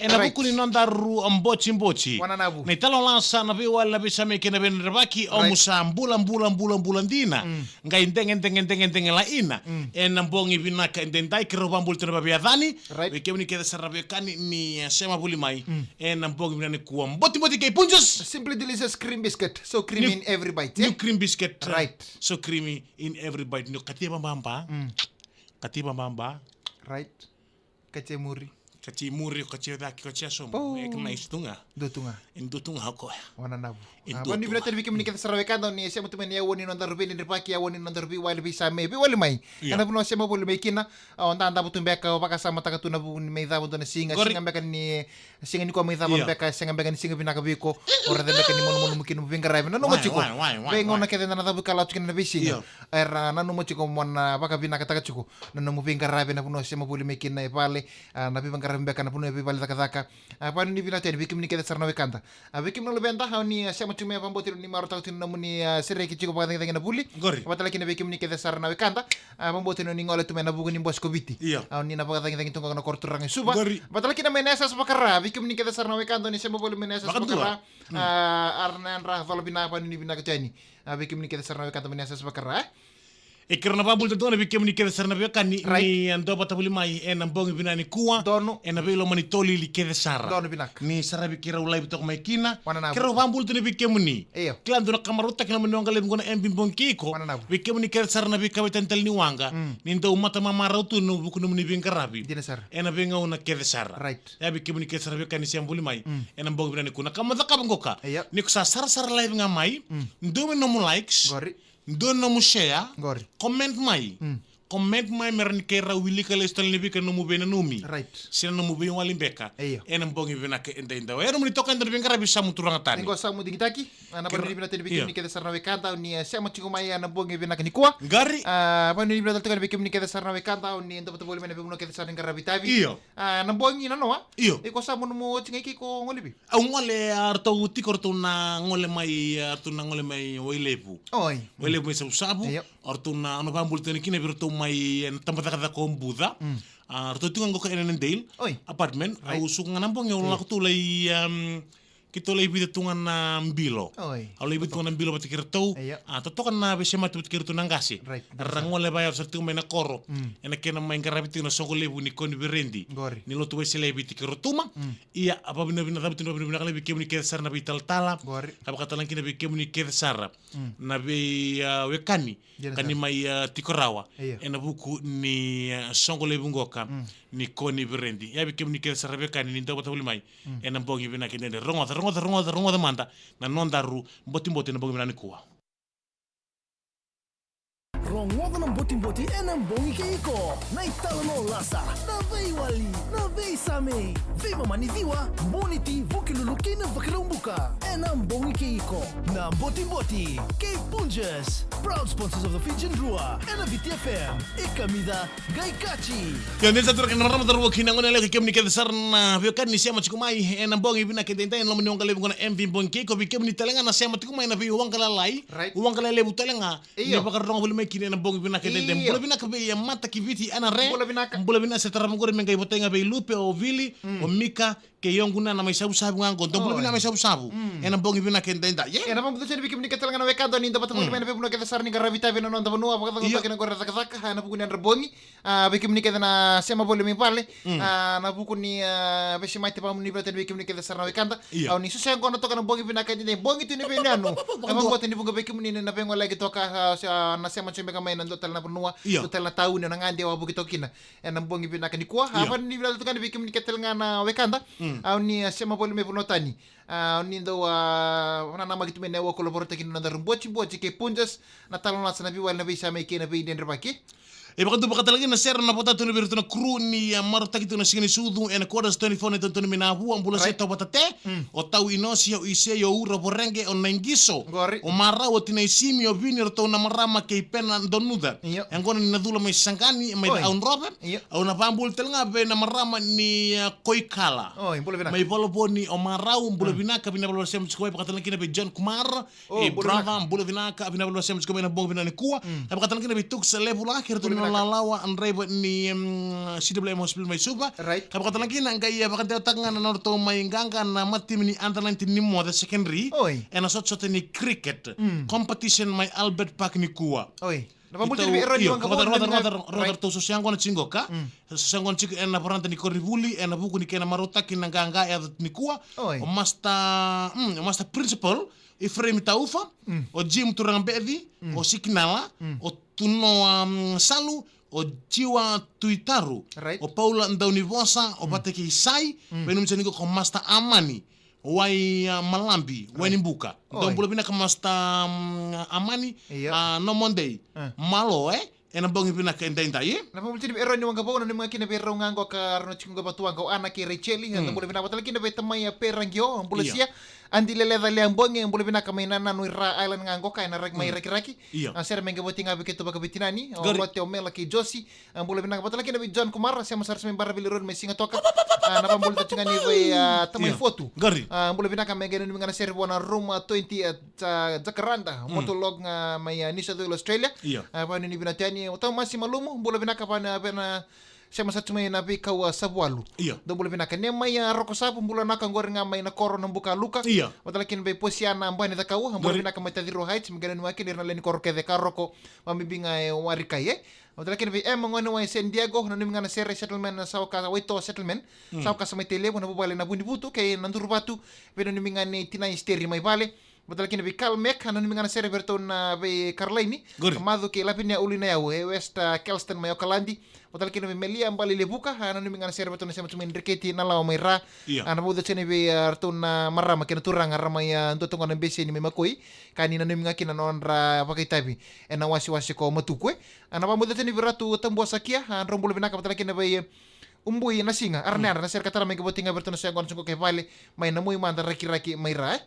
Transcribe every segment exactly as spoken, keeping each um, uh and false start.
Ena Right. vuku ni nodaru botiboti. Wananavu. Na italanoa lasa, na veiwali, na veisamai kei na veidredrevaki, o Right. musa bula, bula, bula, bula dina. Mm. Qai dege, dege, dege, dege laina. Mm. Ena bogi vinaka edaidai, keirau vakabula tu na vaveiwali. Right. Vei kemuni kece sara na veiwekani ni, eh, sema voli mai. Mm. Ena bogi vinaka nikua. Botiboti kei Punjas. Simply delicious cream biscuit. So creamy New, in every bite, new eh? cream biscuit. Right. So creamy in every bite. Ni katia vababa. Mm. Katia vababa. Right. Katia muri. Katia muri, katia cake, katia sobu. Oh. E nice tu ga. Dua tu ga. E dua tu ga o koya. Wananavu. E Ah, dua vani tu vinaka ga. tale vei kemuni kece sara na wekada, ni sema tu mai na aua ni nodaru veidredrevaki, aua ni nodaru veiwali, veisamai, veiwali mai. Io. Ena vanua sema voli mai kina, o dadabe tu beka, o vakasamataka tu na vu ni mai cava dua na siga, Qori. siga beka ni, siga nikua mai cava Io. beka, sega beka ni siga vinaka vei iko, o raica beka ni malumalumu kina mo veiqaravi. Nanuma Wai, tiko. wai, wai, wai, Veigauna wai. kece na, na cavu kalawa tu kina na veisiga. Io. Era nanuma tiko mo na vakavinakataka tiko na nomu veiqaravi ena vanua sema voli mai kina e vale, ah, na veiqaravi beka na vanua e veivale cakacaka. Ah, vani ni vinaka tale vei kemuni kece sara na wekada. Ah, vei kemuni na luveda, ah, ni, ah, sema tu mai, ah, vakabauta ni marautaka tu na nomuni, ah, sereki tiko vakacagicagi na vuli. Qori. Vata tale kina vei kemuni kece sara na wekada. Ah, vakabauta ni gole tu mai ena vuku ni bose ko Viti. Io. Ah, ni na vakacagicagi tu ga na koro turaga e Suva. Qori. Vata tale kina mai na S S Vakara, vei kemuni kece sara na wekada ni sema voli mai na S S Vakadua. Vakara. Mm. Ah, ara na yadra cola vinaka, vani ni vinaka tale. Ah, vei kemuni kece sara na wekada mai na S S Vakara, eh? E keirau na vakabula tu ga vei kemuni kece sara na veiwekani Right. ni, eh, dua vata voli mai ena bogi vinaka nikua. Donu. Ena veiloma ni tolili kece sara. Donu vinaka. Ni saravi keirau live toka mai kina. Wananavu. Keirau vakabula tu ga vei kemuni. Io. Kila dua na ka marautaki na nomuni waqa levu qo na M V Bogi kei Iko. Wananavu. Vei kemuni kece sara na veikaveitani tale ni waqa. Mm. Ni dau matamamarau tu ena vuku ni nomuni veiqaravi. Dina sara. Ena veigauna kece sara. Right. Ia vei kemuni kece sara na veiwekani sema voli mai. Mm. Ena bogi vinaka nikua. Na ka mo cakava qoka. Io. Ni ko sa sarasara live ga mai. Mm. Dua na nomu likes. Qori. Dua na nomu share. Qori. Comment mai. Mm. Comment mai me rawa ni keirau wilika lesu tale yani vei iko na nomu veinanumi. Right. Se na nomu veiwali beka. Io. Ena bogi vinaka edaidai. Ena nomuni toka ena veiqaravi Samu Turaga Tani. Ni qo Samu Digitaki. Ah, na Kira- vani ni vinaka tale vei Io. kemuni kece sara na wekada, ni, ah, sema tiko mai ena bogi vinaka nikua. Qori. Ah, vani ni vinaka tale vei kemuni kece sara na wekada, ni dua vata voli mai ena veivanua kece sara ni qaravi tavi. Io. Ah, na bogi nanoa. Io. Iko Samu nomu oti ga i ke iko gole i vei? Au gole, ah, ratou tiko ratou na gole mai, ah, ratou na gole mai Wailevu. Oi. Wailevu mai Savusavu. Io. O ratou na, au na vakabula tu ga kina vei ratou mai, eh, na tabacakacaka o Buca. Mm. Ah, ratou tiko ga qoka ena Annandale. Oi. Apartment. Right. Au suka ga na bogi, au Io. lako tu lai, um, keitou lai vica tu ga na bilo. Oi. Au lai vica tu ga na bilo vata kei ratou. Io. Ah, totoka na veisemati vata kei ratou na qase. Right. Ra gole vaya, ra sa tiko mai na koro. Mm. Ena kena mai qaravi tiko na soqo levu ni Koniveredi. Qori. Ni lotu Wesele e Viti kei Rotuma. Mm. Ia, a vakavinavinaka, vakavinavinaka levu vei kemuni kece sara na veitalatala. Qori. Ka vaka tale ga kina vei kemuni kece sara. Mm. Na vei, ah, wekani. Dina Ka ni sara. mai, ah, tiko rawa. Io. Ena vuku ni, ah, soqo levu qoka. Mm. Ni Koniveredi. Ia vei kemuni kece sara na veiwekani ni dua vata voli mai. Mm. Ena bogi vinaka edaidai. Rogoca, rogoca, rogoca, rogoca mada. Na nodaru botiboti ena bogi vinaka nikua. Rogoca na botiboti ena bogi kei Iko. Na italanoa lasa, na veiwali, na veisamai, veimama ni ciwa, Moniti, Vukelulu kei na Vakaraubuka. Ena bogi kei Iko. Na botiboti kei Punjas, proud sponsors of the Fijian Drua. Ena Viti F M, e kamica, qai kaci. Ia, ni sa tu na marama, taro kina gone leka, kemuni kece sara na veiwekani ni sema tiko mai ena bogi vinaka edaidai, ena loma ni waqa levu qo na M V Bogi kei Iko, vei kemuni tale ga na sema tiko mai ena veiwaqa lalai. Right. Waqa lelevu tale ga. Io. Ni vakarorogo voli mai kina ena bogi vinaka edaidai. Io. Bula vinaka vei, eh, Mata ki Viti, Ana Re. Bula vinaka. Bula vinaka, se tarava qori me qai votai ga vei Lupe, o Vili, Mm. o Mika, kei Oqu Nana mai Savusavu ga qo. Dou bula Oi. vinaka mai Savusavu. Mm. Ena bogi vinaka edaidai. Ia. Ena vakabula tu yani vei kemuni kece tale ga na wekada ni dua vata voli Mm. mai ena veivanua kece sara ni qaravi tavi ena noda vanua. Io. Vakacaucautaki na qori cakacaka, ah, ena vuku ni yadra bogi. Ah, vei kemuni kece na sema voli mai vale. Mm. Ah, na vuku ni, ah, veisemati, vakavinavinaka tale vei kemuni kece sara na wekada. Io. Au ni susu yaqona toka na bogi vinaka edaidai, bogi tu ni veiyanuyanu. Vakadua. E vakabauta ni vuqa vei kemuni na veigoleyaki toka, ah, se, ah, na sema tiko beka mai na dua tale na vanua, Io. dua tale na tauni, na gade wavoki toka kina. Ena bogi vinaka nikua, ah, Io. vakavinavinaka toka yani vei kemuni kece tale ga na wekada. Mm. Au ni, ah, sema voli mai vanua tani. Ah, ni dau, ah, nanamaki tu mai na aua ko lovorotaki na nodaru botiboti kei Punjas, na talanoa lasa, na veiwali, na veisamai kei na veidredrevaki. E vakadua vakatalega na sere na vakatau tu na vei iratou na kuru ni, ah, marautaki tu na siga ni sucu ena quarters twenty-four na itotoni mai Navua, bula Right. se tau vata te, Mm. o Tau Inosi, o Isei, o Ura, o Voreqe, o Naiqiso, Qori. o Marau, o Tinai Simi, o Vini, ratou na marama kei Pena Donuca. Io. E gona ni na cula mai Saqani, mai Oi. Audrove. Io. Au na vakabula tale ga vei na marama ni, ah, Koikala. Oi, bula vinaka. Mai Valovoni o Marau, bula Mm. vinaka, vinaka vakalevu sema tiko mai, vakatalega kina vei John Kumar, Oh, e bula brother, vinaka. Bula vinaka, vinaka vakalevu sema tiko mai na bogi vinaka nikua. Mm. E vakatalega kina vei Tuks Levulaki, ratou ni Bula Lalawa, draiva ni, mm, C W M Hospital mai Suva. Right. Ka vakatalakina qai, e, vakadewataka ga na nodratou mai qaqa na matimi ni under nineteen ni Moce Secondary. Oi. Ena sotasota ni cricket. Mm. Competition mai Albert Park nikua. Oi. Na vabuli tale vei Eroni Waqavou, rogoca, rogoca, rogoca, rogoca, right. Ratou soso yaqona tiko qo ka. Mm. Soso yaqona tiko ena varanda ni koronivuli, ena vuku ni kena marautaki na qaqa e yaco nikua. Oi. O Master, mm, o Master Principal, Ephraim Taufa, mm, o Jim Turagabeci, mm, o Sikinala, mm, o Tunoa, mm, Salu, o Jiwa Tuitaru, right, o Paula Daunivosa, o, mm, Vata kei Sai, mm, veinanumi tiko qo ko Master Amani, Wai, ah, Malabi, right, Wainibuka. Oi. Dou bula vinaka Master, mm, Amani, io, ah, Nomodei, eh, Malo, eh? Ena bogi vinaka edaidai, eh? Na vabuli tale vei Eroni Waqavou, nanumi ga kina vei rau ga qo ka rau na tiko qo vatuwaqa, o Ana kei Racheli, eh, mm, dou bula vinaka vata kina vei tamai, eh, Peragio, bula, io, sia. Adi Leleca Leabogi, bula vinaka mai Nananu i Ra Island ga qo ka ena raki mai, mm, Rakiraki. Io. A sere mai qai voti ga vei keitou vakaveitinani, o, qori, Lote, o Mela kei Josi. A, bula vinaka vata kina vei John Kumar, sema sara mai Baravili Road mai Sigatoka. A, na vabuli tale ga ni vei, a, tamai, io, Fotu. Qori. A, bula vinaka, me qai nanumi ga na sere vua na Roma twenty, a, Ja-, Jacaranda, mm, Motor Log ga mai, a, New South Wales, Australia. Io. A, vakanuinui vinaka yani, o Tomasi Malumu, bula vinaka vana, vena, sema sara mai na veikau, a, Savualu. Io. Dou bula vinaka. Nemai, a, Roko Savu, bula vinaka qori ga mai na koro na Bukaluka. Io. Vata kina vei Posiana Bani Cakau, bula, qori, vinaka mai Taciro Heights, me qai nanumi ga kina ira na lewe ni koro kece ka Roko, vakabibi ga e Warikai, eh? Vata kina vei Emma Gonewai San Diego, nanumi ga na sere settlement na Sawakasa, Waitoa settlement. Mm. Sawakasa mai Tailevu, na vuvale na Vunivutu, kei na Duruvatu, veinanumi ga ni tinai Steri mai vale. Vata kina vei Carl Mac, nanumi ga na sere vei ratou na vei Karlaini. Qori. Macu kei Lavinia Uli na Yau, e West, ah, Kelston mai Okaladi. Vata kina vei Melia Balilevuka, nanumi ga na sere vei ratou na sema tu mai Dreketi na Lawa mai Ra. Io. Ah, na vauca tale vei, ah, ratou na marama kei na turaga ra mai, ah, dua toka na beseni mai Makoi. Ka ni nanumi ga kina na nodra vakaitavi ena wasewase ko Matuku, eh. A na vabauta tale vei Ratu Tabuasakia, a drau bula vinaka vata kina vei Ubui na Siga, a ra na yadra na sere ka tara mai qai voti ga vei ratou na soqo na soqo kei vale, mai na Mui mada Rakiraki mai Ra, eh.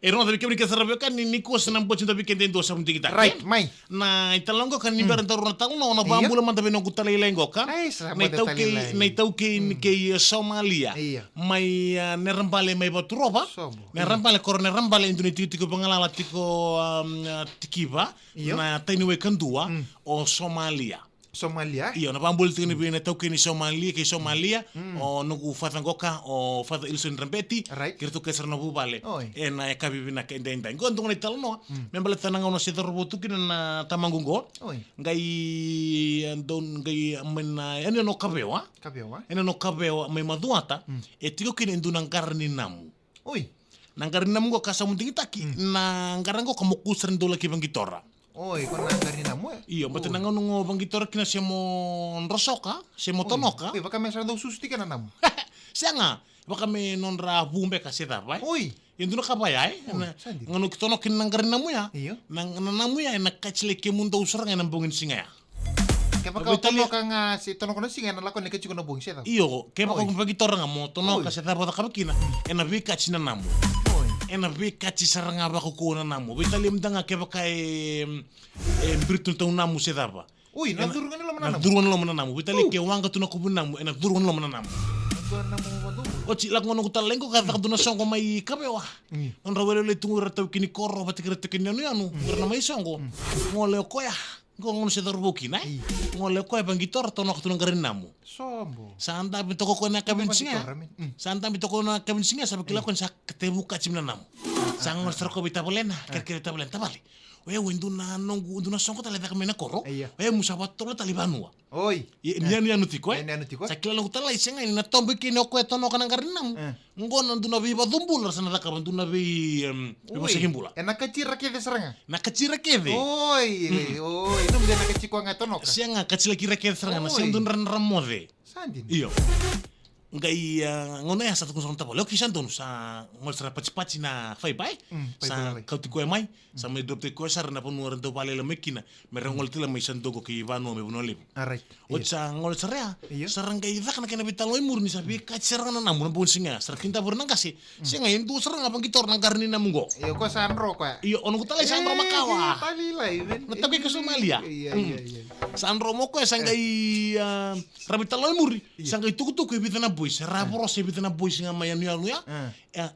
E rogoca vei kemuni kece sara vei kemuni ni kosa na boti da vei keda e dua sa digitaki. Right, mai. Na italanoa qo ka ni bera daru na talanoa, na vabula mada vei noqu talailai qo ka. Ai, sa na mada iTaukei, talailai. Na iTaukei ni kei Somalia. Io. Mai, ah, Nerabale mai Vaturova. Sobo. Nerabale, koro Nerabale, e dua na itikotiko vagalala tiko, um, ah, tikiva. Io. Na tai ni wai kadua, o Somalia. Somalia, eh? Io, na vabula tiko ni vei na iTaukei ni Somalia, kei Somalia, o noqu father qo ka, o Father Ilson Rabeti, right, kei ratou kece sara na vuvale. Oi. Ena yakavi vinaka edaidai. Qo e dua na italanoa, me baleta na gauna se cauravou tu kina na tamaqu qo. Oi. Qai, eh, dau, qai, mai na, ena yanuyanu o Kavewa. Kavewa. Ena yanuyanu o Kavewa, mai Macuata. Mm. E tiko kina e dua na qara ni namu. Oi. Na qara ni namu qo ka sa mo digitaki, na qara qo ka mo kua sara ni dau laki vaqitora. Oi, ko na qara ni namu, eh? Io, baleta na gauna qo vaqitora kina se mo drosoka, se mo tonoka. Oi, vaka me sa dau susu tiko na namu. Sega, vaka me nodra vu beka se cava, eh? Oi. E dua na ka vaya, eh? Oi, na, sa dina. Gauna ki tonoka kina na qara ni namu ya. Io. Na, na namu ya, ena kaci lai kemudou sara ga ena bogi ni siga ya. Kevaka o tonoka ga se tonoka na siga, ena lako ni kaci iko na bogi, se cava? Io, kevaka o vaqitora ga mo tonoka se cava o cakava kina, ena veikaci na namu. Oi. Ena veikaci sara ga vakakua na namu. Veitalia mada ga kevaka e, e biri tu na tau namu se cava. Oi, na curu ga ni loma na namu. Na curu ga ni loma na namu. Veitalia ke waqa tu na kuvu ni namu, ena curu ga ni loma na namu. Na curu ga ni namu. Oti, lako ga noqu talailai qo ka caka tu na soqo mai Kavewa. Mm. Nodra welewele tu qo ira tau kini koro, vata kei ira tau kini yanuyanu, ira na mai soqo. Gole o koya. Qo gauna se cauravou kina, eh? Io. Gole o koya vaqitora, tonoka tu na qara ni namu. Sobo. Sa dabe toka o koya na yakavi ni siga ya. Mm. Sa dabe toka o koya na yakavi ni siga ya, sa vakila o koya ni sa tevu kaci mai na namu. Sa gole sara o koya vei tavalena, kerekere tavalena, tavale. O yau e dua na noqu, dua na soqo tale caka mai na koro. Io. O yau meu sa vatotolo tale i vanua. Oi. Ni yanuyanu tiko, eh? Ni yanuyanu tiko, eh? Sa kila noqu talai, sega ni na tobo i kina o koya tonoka na qara ni namu. Eh. Qo na dua na veivacubula ra sa na cakava, dua na vei, em, veivosaki bula. Ena kaci ira kece sara ga. Na kaci ira kece. Oi, oi, na mudou na kaci koya ga tonoka. Sega, kaci laki ira kece sara ga, na sega dua na ra moce. Sa dina. Io. Qai, ah, gauna ya sa tukuna sara na tavale. Okei, sa donu, sa gole sara patipati na faiba, eh? Mm, sa kauti koya mai. Sa mai drop taki koya sara na vanua ra dau vakalele mai kina. Me ra gole tale mai Sadogo kei Vanua mai Vanua Levu. Oti sa gole sara ya, sa ra qai caka na kena veitalanoa i muri ni sa veikaci sara ga na namu na bogi ni siga ya. Sa ra kidava o ira na qase. Sega, e dua sara ga vaqitora na qara ni namu qo. Io, o koya sa dro o koya. Io, o noqu talai sa dro makawa. Na taukei ka Somalia. Sa dro mai o koya, sa qai, ah, ra veitalanoa i muri. Sa qai tukutuku e vica na boys. Ra vorosa e vica na boys ga mai yanuyanu ya.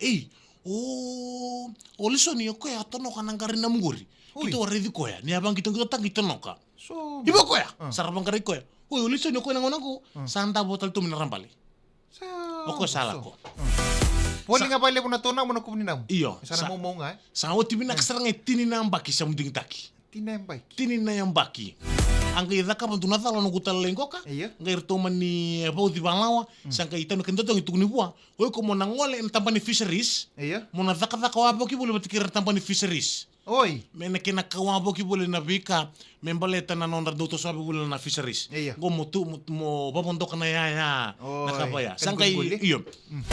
Ei, O, o Lisoni, o koya a tonoka na qari na muguri. Oi. Keitou a raici koya ni a vaqitoqito taki tonoka. So, i vei koya? Ah. Sa ra vaqarai koya. Oi, o Lisoni, o koya na gauna qo. Ah. Sa davo tale tu mai na rabale. Sa, o koya sa so lako. Ah. Voli ga vale vuna tona mo na kuvu ni namu. Io, sa na sa maumau ga, e? Sa oti vinaka sara ga e tini na yabaki sa mu digitaki. Tini na yabaki. Tini na yabaki. A qai cakava dua na cala noqu tala lai qoka. Io. Qai ratou mani, e, vauci valawa. Mm. Sa qai tau na kena totogi tukuni vua. O iko mo na gole ena taba ni fisheries. Io. Mo na cakacaka wavoki voli vata kei ira na taba ni fisheries. Oi. Me na kena ka wavoki voli na veika me baleta na nodra dau toso wavoki voli na fisheries. Io. Qo mo tu, mo, mo vavodoka na yaya. Oi. Na ka vaya. Sa qai, io. Mm.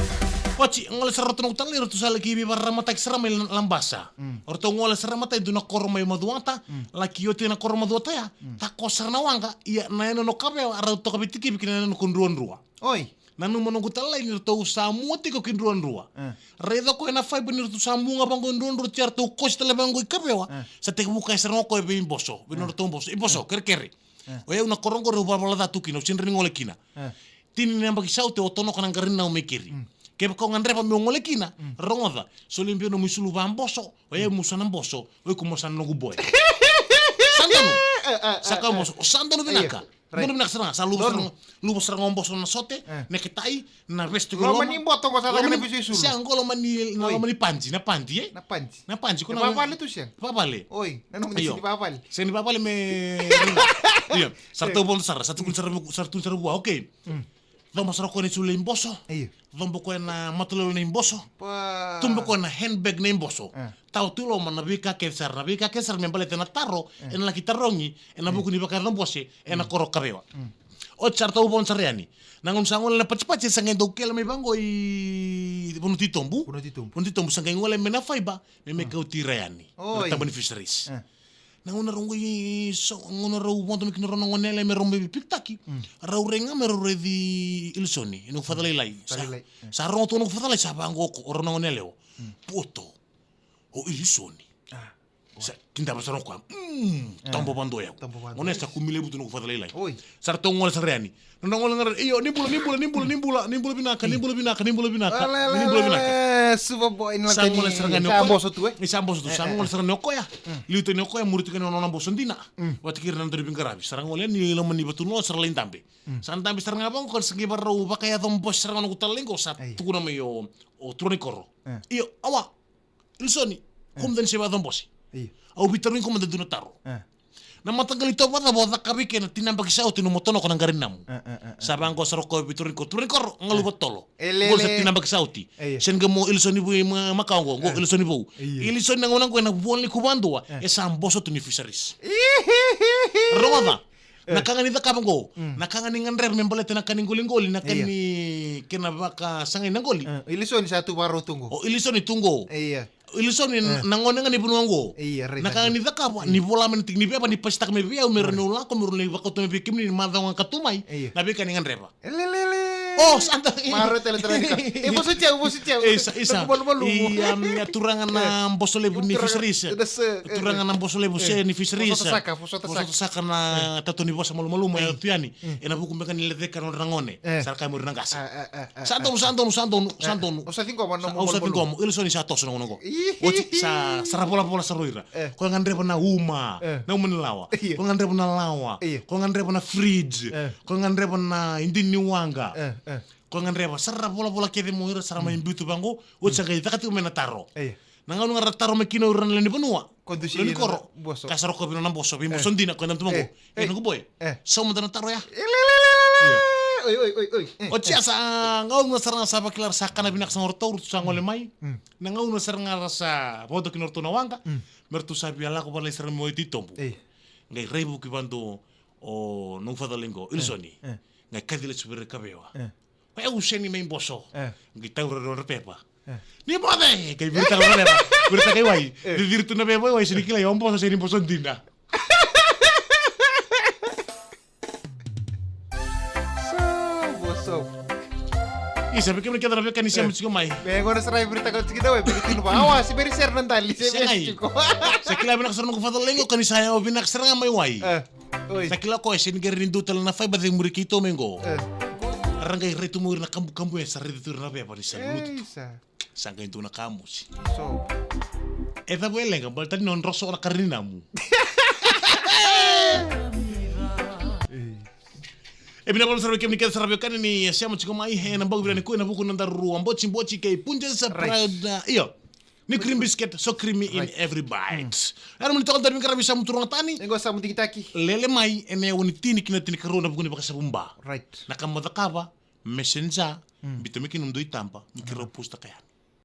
Oti, gole sara ratou noqu tala lai, ratou sa laki veivakararamataki sara mai La-, Labasa. Mm. Ratou gole sara matai dua na koro mai Macuata, mm, laki oti na koro Macuata ya, mm, takoso sara na waqa, ia na yanuyanu o Kavewa, ratou toka veitikivi ki na yanuyanu ko Druadrua. Oi. Nanuma noqu tala lai ni ratou sa mua tiko ki Druadrua. Eh. Raica o koya na faiba ni ratou sa mua ga vaqo i Druadrua, oti ya ratou kosi tale vaqo i Kavewa. Eh. Sa tekivu kaya sara ga o koya vei Boso, vei, eh, nodratou boso. I Boso, eh, kerekere. Eh. O yau na koro qori au valavala ca tu kina, au sega ni gole kina. Eh. Tini na yabaki sa oti au tonoka na qari nau mai keri. Mm. Kevaka o gadreva meu gole kina, mm, rogoca. Soli beka nomu isulu vaboso, o yau meu sa na boso, o iko mo sa na noqu boy. Sa donu. Eh, eh, eh, sa ka, eh, boso, o sa donu vinaka. Io. Right. Donu vinaka sara ga, sa luva sara ga, luva sara ga o boso na sote, eh, neketai, na vesti ko loma. Loma ni boto qo sa caka na visuisulu. Sa qo loma ni, na, oi, loma ni padi, na padi, e? Na padi. Na padi, ko na vavale tu sega? Vavale. Oi, na nomuni sega ni vavale. Sega ni vavale me. Io, sa ratou vodo sara, sa tukuni sara, sa tukuni sara vua, okay. Mm. Coba sara o koya na isulu nei Boso. Io. Coba o koya na mataloilo nei Boso. Pa. Tuba o koya na handbag nei Boso. Eh. Tawa tu loma na veika kece sara, na veika kece sara me baleta na taro, eh, ena laki tarogi ena, eh, vuku ni vakayacobose ena, mm, koro Kavewa. Mm. Oti sa ratou vodo sara yani. Na gauna sa gole na patipati, sa qai dau kele mai vaqo i vanua titobu. Vanua titobu. Vanua titobu, sa qai gole mai na faiba me, me, mm, kauti ira yani. Oi. Na taba ni fisheries. Eh. Na gauna rau qai so, gauna rau vodo mai kina rau na gone yalewa me rau mai veipikitaki. Mm. Rau rai ga me rau raici Ilisoni, noqu faca lailai. Faca lailai. Sa, eh, sa rogo tu noqu faca lailai, sa vaqo o rau na gone yalewa. Mm. Poto. O Ilisoni. Ah. Sa kidava sara o koya. Mm, eh, tobo vado yau. Tobo vado. Gone sa kumi levu tu noqu faca lailai. Oi. Sa ratou gole sara yani. Nona gole ga ra, io, ni bula, ni bula, ni bula, ni bula, ni bula vinaka, ni bula vinaka, ni bula vinaka, ni bula vinaka. Ala, ala, ala, Suva Boy, ni sa gole sara ga ni o koya. Sa boso tu, e? Ni sa boso tu, eh, sa gole sara ga ni o koya. Mm. Liu tani o koya, muri tiko ga ni o nona boso dina. Mm. Vata kei ira na dau ni veiqaravi. Sa ra gole yani loma ni vatuloa, sa ra lai dabe. Mm. Sa dabe sara ga vaqo, sa qai varau vakayacobose sara ga noqu tala lai qo, sa tukuna mai o, o turaga ni koro. Eh. Io, awa. Ilisoni, eh, kua mada ni se vakayacobose. Io. Au veitarogi iko mada dua na taro. Eh. Na mataqali itovo cava o cakava i ke na tini na yabaki sa oti nomu tonoka na qari namu? Eh, eh, eh, eh. Sa vaqo sara o koya veitarogi iko, turaga ni koro, galu, eh, vatolo. E lele. Qo sa tini na yabaki sa oti. Io. Sega ni qai mo Ilisoni vei ma-, makawa qo, qo, eh, Ilisoni vou. Io. Ilisoni na gauna qo ena vua ni kuvadua, eh, e sa boso tu ni fisheries. Rogoca. Na, eh, ka ga ni cakava qo, mm, na ka ga ni gadreva me baleta na ka ni qoliqoli, na ka, io, ni kena vakasagai na qoli. Eh, Ilisoni sa tu varau tu qo. O Ilisoni tu qo. Io. O Ilisoni, eh, na gone ga ni vanua qo. Io, right. Na ka ga ni cakava, mm, ni vola mai na tiki ni veva, ni pasitaka mai vei au, me rawa niu lako, me rawa ni vakauta mai vei kemuni ni macawa ga ka tu mai. Io. Na veika ni gadreva. E lelele. O, sa donu. Marau tale tale. E vosa tiko, vosa tiko. E, isa, isa. Noqu malumalumu. I, am, ia turaga na, eh, boso levu ni fisheries. Turaga, eh, turaga na boso levu, eh, se ni fisheries. Vosota saka, vosota saka. Vosota saka na, eh, tato ni vosa malumalumu, eh, e tu yani. Mm. Ena vuku beka ni leceka nodra na gone. Eh. Sa ra kaya mo ira na qase. Ah, ah, ah, ah, sa donu, ah, sa donu, sa donu, sa donu. O sa ciqoma na, sa, o sa malumalumu. Ciqoma. Ilisoni sa toso na gauna qo. Ih. Oti, sa, sa ra volavola sara o ira. Eh. Ko gadreva na uma. Eh. Na uma ni lawa. Io. Ko gadreva na lawa. Io. Ko gadreva na fridge. Eh. Ko gadreva na idini ni waqa. Eh, eh. Ko gadreva, sa ra volavola kece mo ira, sa ra mai, mm, biuta vaqo, oti sa, mm, qai caka tiko mai na taro. Io. Na gauna ga ra taro mai kina o ira na lewe ni vanua. Ko dusi lewe ni koro. Boso. Ka sa roko vei nona boso, vei, eh, boso dina, ko na tu vaqo. Eh. E, eh, noqu boy. Eh. Sauma mada na taro ya. E lelele. Io. Oi, oi, oi, oi. Eh, oti ya, eh, sa gauna sara ga sa vakila ra sa kana vinaka sara ga o ratou, ratou sa gole mai. Mm. Na gauna sara ga ra sa vodo kina o ratou na waqa. Mm. Me ratou sa via lako vale sara mai o titobu. Eh. Qai raivuki vado o noqu faca lai qo, eh, Ilisoni. Eh. Qai kaci lesu vei ira i Kavewa. Eh. Koya au sega ni mai boso. Eh. Qai taura nodra pepa. Eh. Ni moce! Qai viritaka na pepa. Viritaka i wai. Eh. Ciciri tu na pepa i wai, sega ni kilai, o boso, sega ni boso dina. Sa boso. Isa, vei kemuni kece na veiwekani sema tiko mai. Me gona sara e viritaka tiko na wai, vei tiko na wai. Awa, se vei sera na dali, se vei tiko. Sa kila vinaka sara noqu faca lai qo, ka ni sa yawa vinaka sara ga mai wai. Eh. Oi. Sa kila o koya, sega ni qai rawa ni dua tale na faiba cei muri keitou mai qo. Eh. Ra qai rai tu mai o ira na kabukabu, e sa raici tu ira na veva ni sa lutu. Ei, sa. Sa qai dua na kamusi. So. E cava e leqa, baleta ni o droso na karinamu. E vinaka vakalevu sara vei kemuni kece sara vei kani ni sema tiko mai ena bogi vinaka nikua ena vuku ni noda rua botiboti kei Punjas. Right. Proud, uh, io. Ni cream biscuit, so creamy in, right, every bite. Mm. Era mani toka dua ni qaravi sa muturanga tani. Ego sa mudigitaki. Lele mai ena yawa ni tini ki na tinikarua ena vuku ni vakasavu ba. Right. Na ka mo cakava, messenger, mm, biuta mai kina na dui taba, ni keirau, mm, postaka yani.